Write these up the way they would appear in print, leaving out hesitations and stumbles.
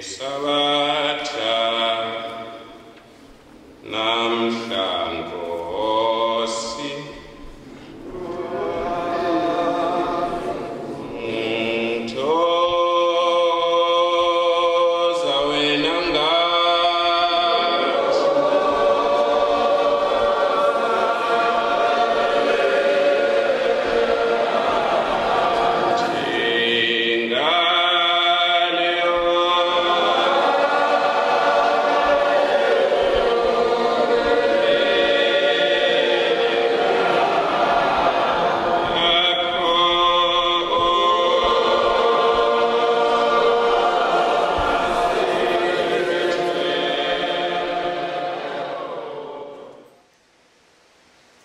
Sabatha namhla Nkosi Thoza wena ngathi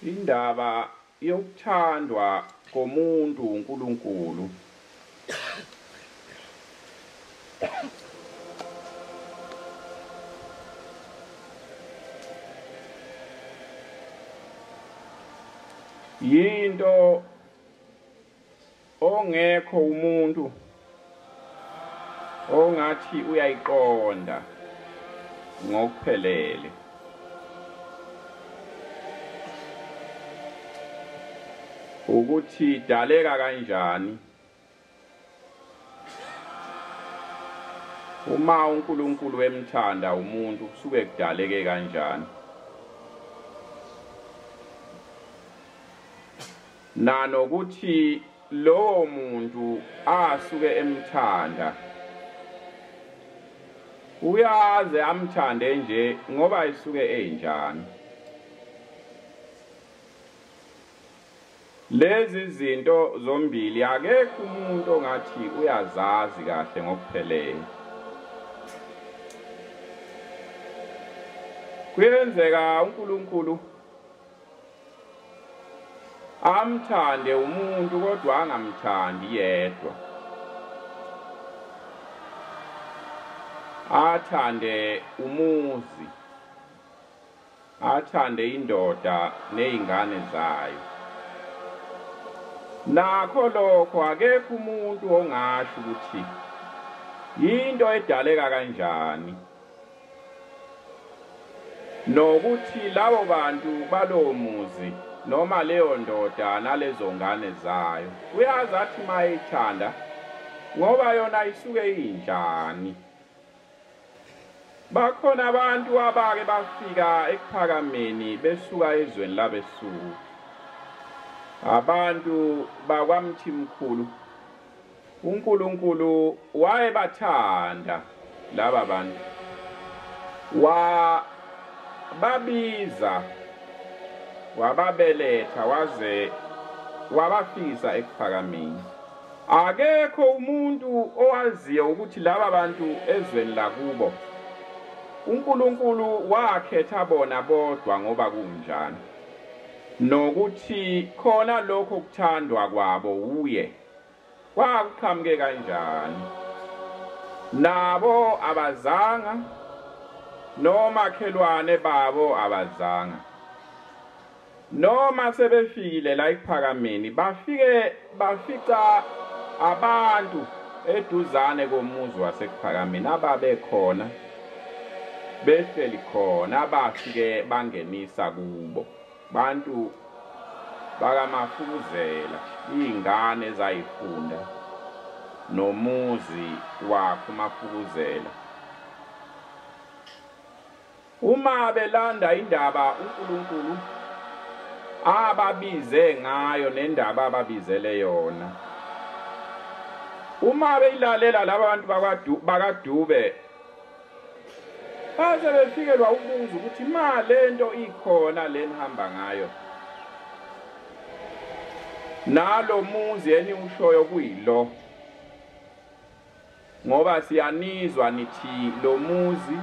Indaba yokuthandwa komuntu uNkulunkulu yinto ongekho umuntu ongathi uyayiqonda ngokuphelele. Ukuthi idaleka kanjani uma uNkulunkulu emthanda umuntu, kusuke kudaleke kanjani? Nanokuthi lowo muntu asuke emthanda uyaze amthande nje ngoba isuke enjani. Lezi zinto zombili akekho umuntu ongathi uyazazi kahle ngokuphelele. Kuyenzeka uNkulunkulu amthande umuntu kodwa angamthandi yedwa, athande umuzi, athande indoda nezingane zayo. Nakho lokho akekho umuntu ongasho ukuthi yinto edaleka kanjani, nokuthi labo bantu balowo muzi noma leyo ndoda nalezo ngane zayo uyazi athi mayithanda ngoba yona isuke injani. Bakhona abantu abake bafika ekuphakameni besuka ezweni labeSuthu, abantu bakwaMthimkhulu. uNkulunkulu wayebathanda laba bantu, wababiza, wababeletha, waze wabafisa ekuphakameni. Akekho umuntu owaziyo ukuthi laba bantu ezweni lakubo uNkulunkulu wakhetha bona bodwa ngoba kunjani, nokuthi khona lokho kuthandwa kwabo uye kwakuqhamuke kanjani. Nabo abazanga, nomakhelwane babo abazanga, noma sebefikile la ekuphakameni bafike bafica abantu eduzane komuzi wasekuphakameni ababekhona behleli khona, abafike bangenisa kubo bantu bakaMafukuzela, iy'ngane ezayifunda nomuzi wakhe uMafukuzela. Uma belanda indaba uNkulunkulu ababize ngayo nendaba ababizele yona, uma beyilalela laba bantu bakaDube baze befikelwa ukubuza ukuthi ma lento ikhona lenihamba ngayo, nalo muzi eniwushoyo kuyilo, ngoba siyanizwa nithi lo muzi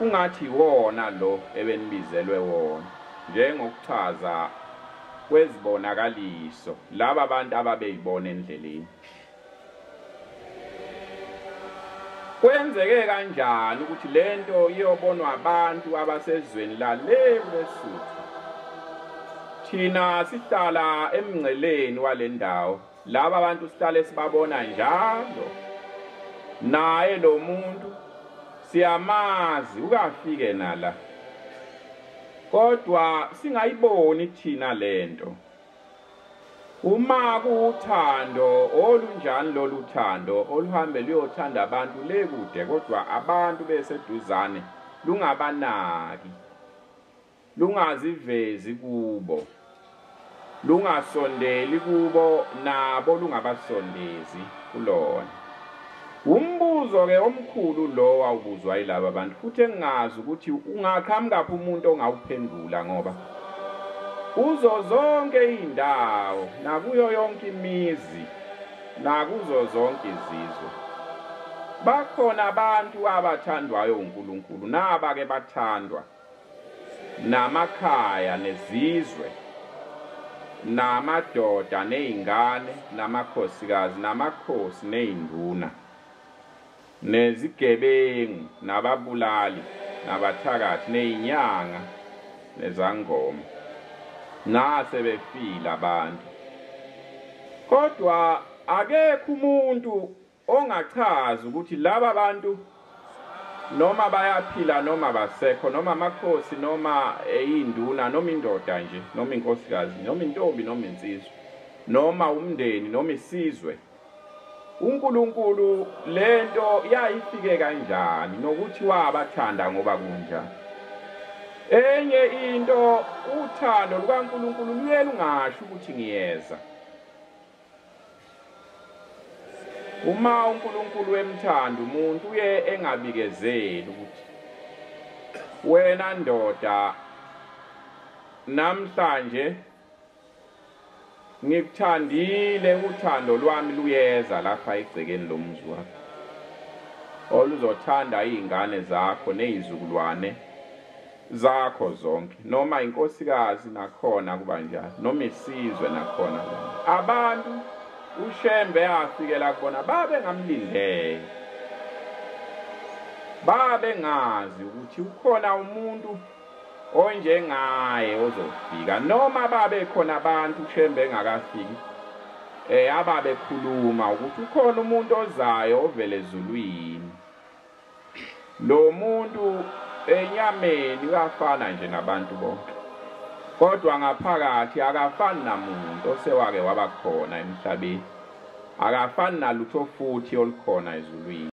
ungathi wona lo ebenibizelwe wona, njengokuchaza kwezibonakaliso laba bantu ababeyibona endleleni. Kwenzeke kanjani ukuthi lento iyobonwa abantu abasezweni lale kuleSuthu? Thina sihlala emngceleni walendawo, laba bantu sihlale sibabona njalo. Naye lo muntu Siyamazi ukafike nala, kodwa singayiboni thina lento. Uma kuuthando olunjani lolu thando oluhambe luyothanda abantu le kude, kodwa abantu beseduzane lungabanaki, lungazivezi kubo, lungasondeli kubo, nabo lungabasondezi kulona. Umbuzo ke omkhulu lo wawubuzwa yilaba bantu, futhi engingazi ukuthi ungaqhamukaphi umuntu ongawuphendula, ngoba kuzo zonke iy'ndawo nakuyo yonke imizi nakuzo zonke izizwe bakhona abantu abathandwayo uNkulunkulu, naba-ke bathandwa namakhaya nezizwe namadoda ney'ngane namakhosikazi namakhosi ney'nduna nezigebengu nababulali nabathakathi ney'nyanga nezangoma nase befile abantu. Kodwa akekho umuntu ongachaza ukuthi laba bantu noma bayaphila noma basekho, noma amakhosi noma induna noma indoda nje noma inkosikazi noma intombi noma insizwa noma umndeni noma isizwe, uNkulunkulu lento yayifike kanjani nokuthi wabathanda ngoba kunjani. Enye into, uthando lukaNkulunkulu luye lungasho ukuthi ngiyeza. Uma uNkulunkulu emthanda umuntu uye engabikezeli ukuthi wena ndoda namhlanje ngikuthandile, uthando lwami luyeza lapha egcekeni lomuzi wakho, oluzothanda iy'ngane zakho neyizukulwane zakho zonke, noma inkosikazi nakhona kuba njalo, noma isizwe nakhona. Abantu uShembe afikela kubona babe ngamlindele, babe ngazi ukuthi ukhona umuntu onjengaye ozofika, noma babe khona abantu uShembe engakafiki ababekhuluma ukuthi ukhona umuntu ozayo ovele ezulwini. Lo muntu enyameni uyafana nje nabantu bonke, kodwa ngaphakathi akafani namuntu osewake waba khona emhlabeni, akafani nalutho futhi olukhona ezulwini.